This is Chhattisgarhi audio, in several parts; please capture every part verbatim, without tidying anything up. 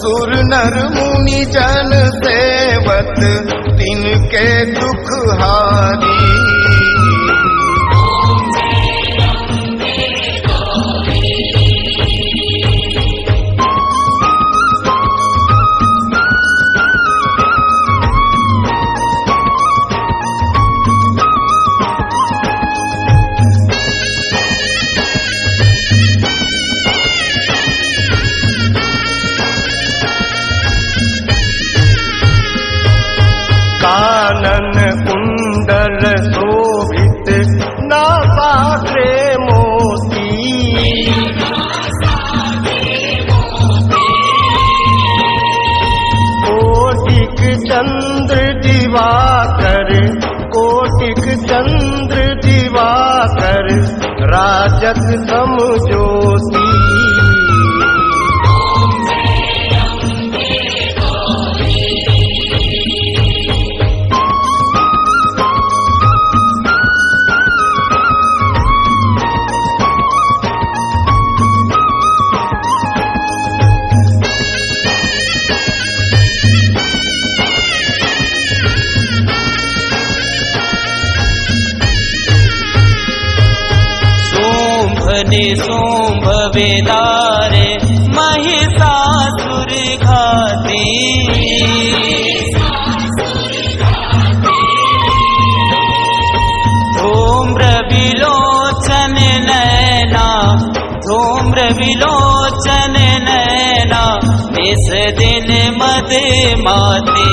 सुर नर मुनि जन सेवत तिनके दुख हारी। कानन कुंडल शोभित नासाग्रे मोती। कोटिक चंद्र दिवाकर, कोटिक चंद्र दिवाकर, राजत सम ज्योति। शोंभ निशोंभ वेदारे महिषासुर घाती। धूम्र विलोचन नैना, धूम्र विलोचन नैना, निस दिन मद माती।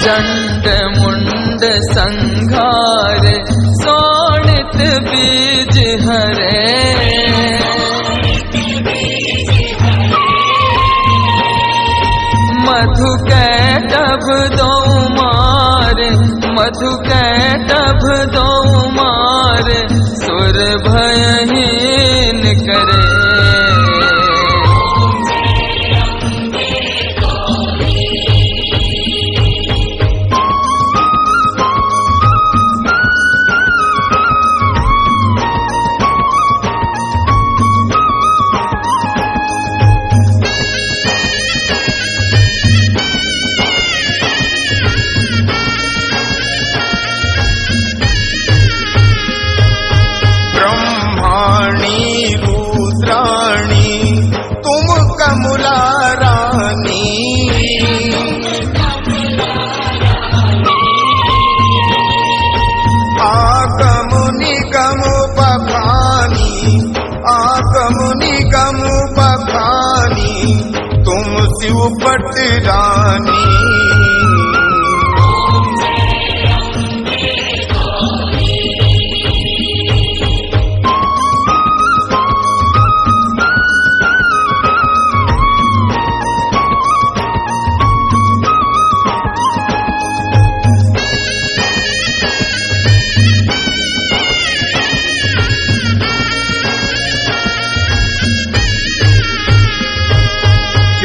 चंड मुंड संघार शोणित बीज हरे। मधु कैटभ दो मार, मधु कैटभ दो मार, सुर भयहीन करे। ब्रह्माणी रुद्राणी तुम कमला रानी। आगम निगम बखानी, आगम निगम बखानी, तुम शिव पट रानी।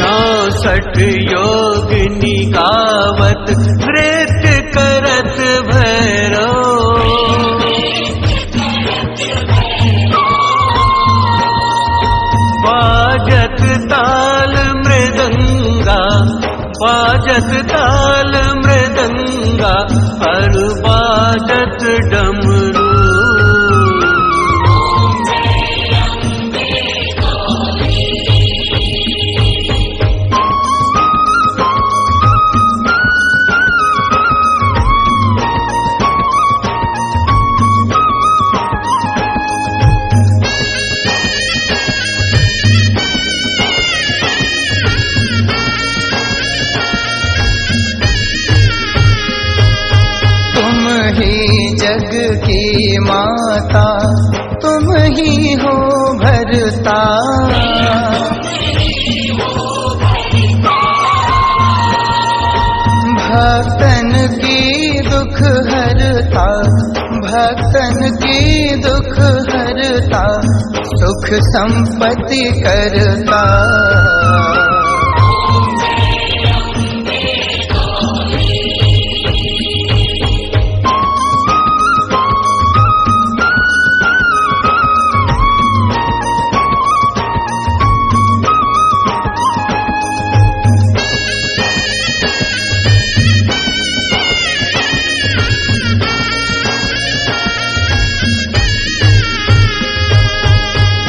चौसठ योग निगावत नृत्य करत भैरव। बाजत ताल मृदंगा, बाजत ताल मृदंगा, अरु बाजत डमरू। तुम ही जग की माता, तुम ही हो भरता। हरता, भक्तन के दुख हरता, सुख संपत्ति करता।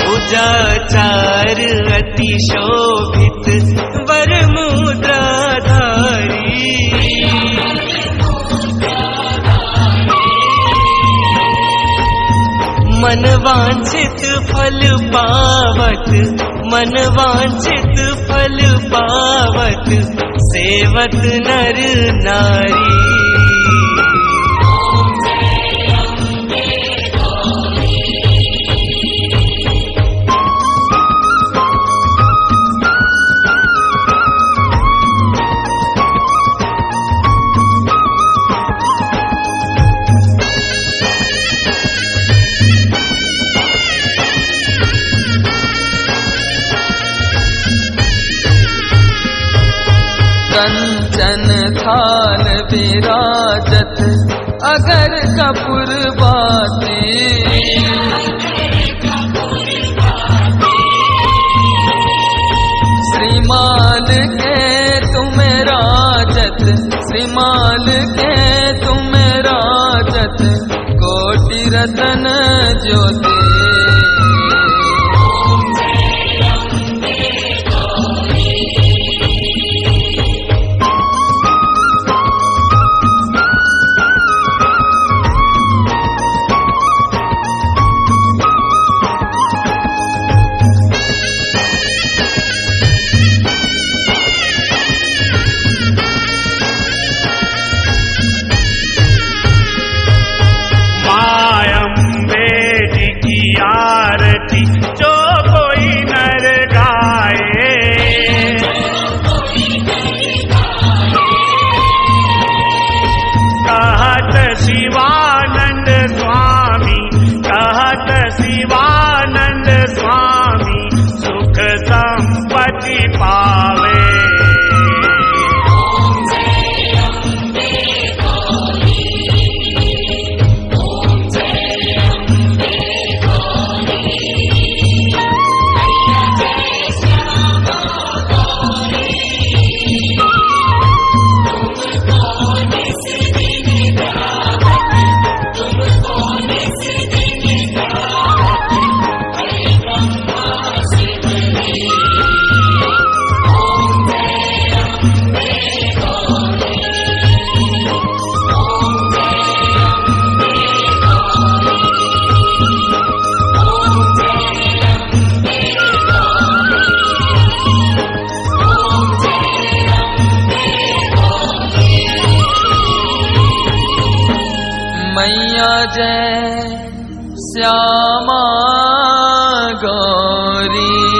भुजाचार अति शोभित वर मुद्रा धारी। मन वांछित फल पावत, मन वांछित फल पावत, सेवत नर नारी। कंचन थाल विराजत अगर कपूर बाती। श्रीमान के तुम राजत, श्रीमान के तुम राजत, कोटि रतन ज्योति। मायम बेटी की आरती जो कोई नर गाए। कहत शिवानंद स्वामी, कहत शिवानंद स्वामी, सुख संपत्ति पावे। मैया जय श्यामा गौरी।